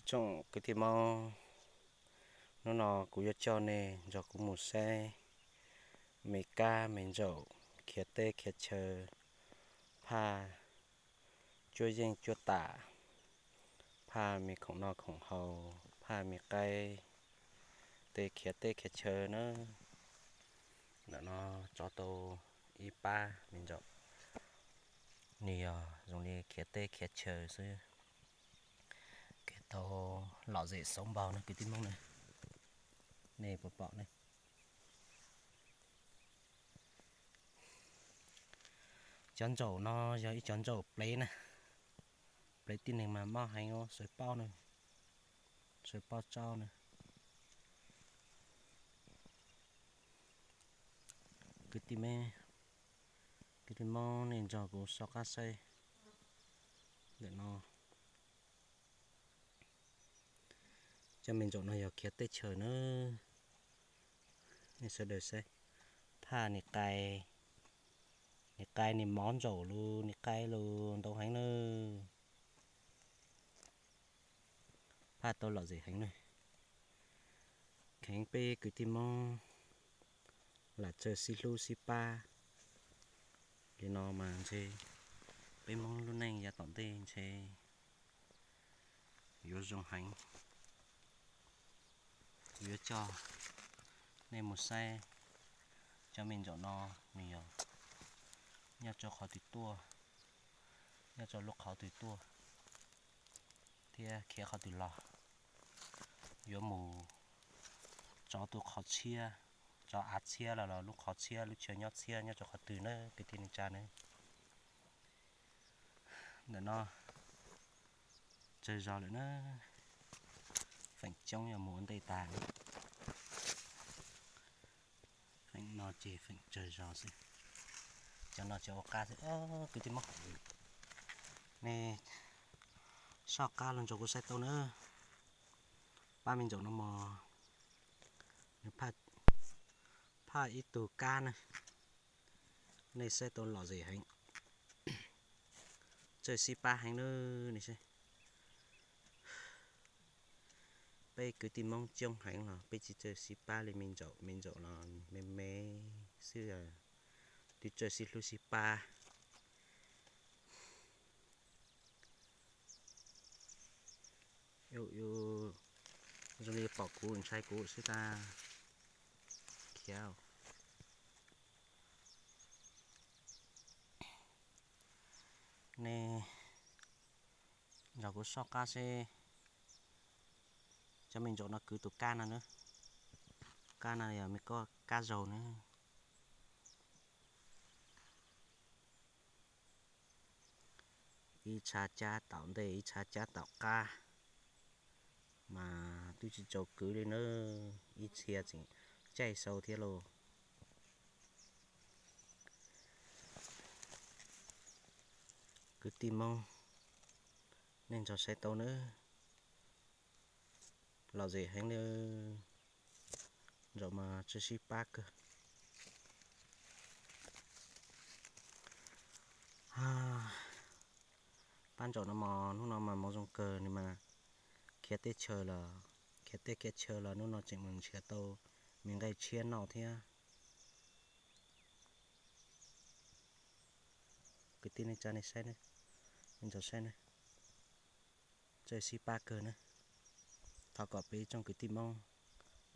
Tsoom kwv tij Hmoob, hnub no kuv yuav coj nej nrog kuv mus saib me kab me ntsaum khiav teb khiav chaw, phaj cuab yeej cuab tam, phaj me khoom noj khoom haus, phaj me qaib, tej khiav teb khiav chaw na. Ntawm no tso tau ib pab me ntsaum, nws yog zoo li khiav teb khiav chaw xwb. Khiav tau lom zem xauv npaug na kwv tij Hmoob na. Nej puas pom ne? Cov ntsaum no yog ib cov ntsaum plev na. Plev tib neeg mas mob heev, sawv paub na, sawv paub tsaub na. Kwv tij me, kwv tij Hmoob, nej nrog kuv soj qab saib ntawm no. Cov me ntsaum no yog khiav teb chaws na. Nej sawv daws saib, phaj nim qai, nim qai nim mov ntsaum lus, nim qai lus ntau heev na. Phaj tau lom zem heev na. Kheev peb kwv tij Hmoob lam txawj sib hlub sib pab li no mas ntshe peb Hmoob lub neej yav tom ntej ntshe yuav zoo heev. Kuv yuav coj nej mus saib cov me ntsaum no, nws yog nyob rau qhov twg tuaj, nyob rau lub qhov twg tuaj, thiab khiav qhov twg los, yuav mus rov tus qhov tshiab, rov av tshiab los los lub qhov tshiab, lub chaw nyob tshiab nyob rau qhov twg na kwv tij neej tsa na. Ntawm no tsawg zos lawm na, feem coob yog mus ua ntej tag. Feem no ces feem tsawg zos xwb, cov no ces ua qab xwb kwv tij Hmoob. Nej soj qab los nrog kuv saib tau na. Pab me ntsaum no mos, nws phaj ib tug kab na. Nej saib tau lom zem heev, txawj sib pab heev na. Nej saib, peb kwv tij Hmoob coob heev los peb tsis txawj sib pab li me ntsaum, me ntsaum los me me xwb, twb txawj sib hlub sib pab. Zoo li pom kuv ntshai kuv xwb tag. Khiav, nej nrog kuv soj qab seb cov me ntsaum no kwv tus kab no na. Kab no yog me kab zaug na. Ib tshav cab tom ntej ib tshav cab tom qab, mas twb tsis txaus kwv li na, ib txhia tseem caij sau thiab lauj. Kwv tij Hmoob, nej nrog saib tau na, lom zem heev li, ntsaum mas txawj sib pab kawg. Pab ntsaum no mos hnub no mas hmoov zoo kawg, nws mas khiav teb chaws los, khiav teb khiav chaw los hnub no tseem mus nrhiav tau me nqaij tshiab noj thiab. Kwv tij neej tsa nej saib ne, nej nrog saib ne, txawj sib pab kawg na. Thov kom peb tsoom kwv tij Hmoob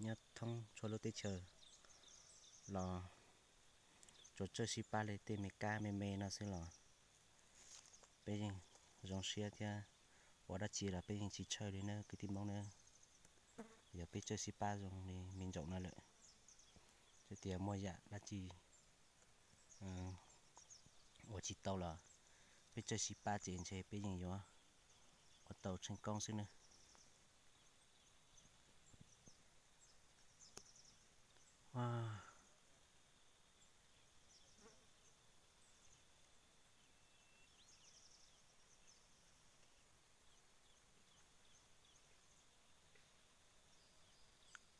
nyob thoob txhua lub teb chaws los tsuas txawj sib pab li tej me kab me me no xwb los peb yeej zoo siab thiab, ua dab tsi los peb yeej tsis tshawj li na kwv tij Hmoob na. Yog peb txawj sib pab zoo li me ntsaum no lawm, txawm tias muaj yam dab tsi ua tsis tau los peb txawj sib pab ces ntshe peb yeej yuav ua tau tseem koob xwb na.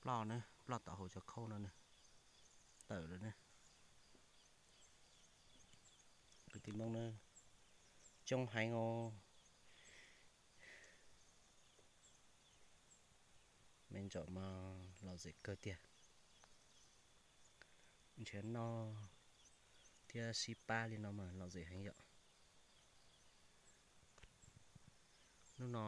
Ploj na, ploj tom hauv cov khauj no na, tawm lawm na. Kwv tij Hmoob na, coob heev os. Tsom mas lom zem kawg tiag. Nrhiav noj thiab sib pab li no mas lom zem heev yom. Hnub no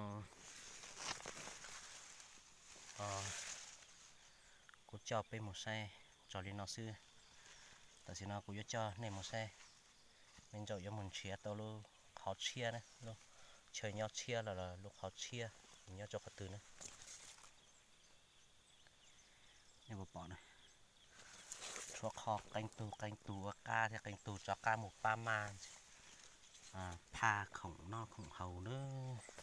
kuv coj peb mus saib txog li no xwb. Tam sim no kuv yuav coj nej mus saib, me ntsaum yuav mus nrhiav tau lub qhov tshiab na, lub chaw nyob tshiab los lub qhov tshiab nyob rau qhov twg na. Nej puas pom na, tshuav qhov qee tug qee tug ua qab thiab qee tug rov qab mus pab maj ntxiv, phaj khoom noj khoom haus nawb.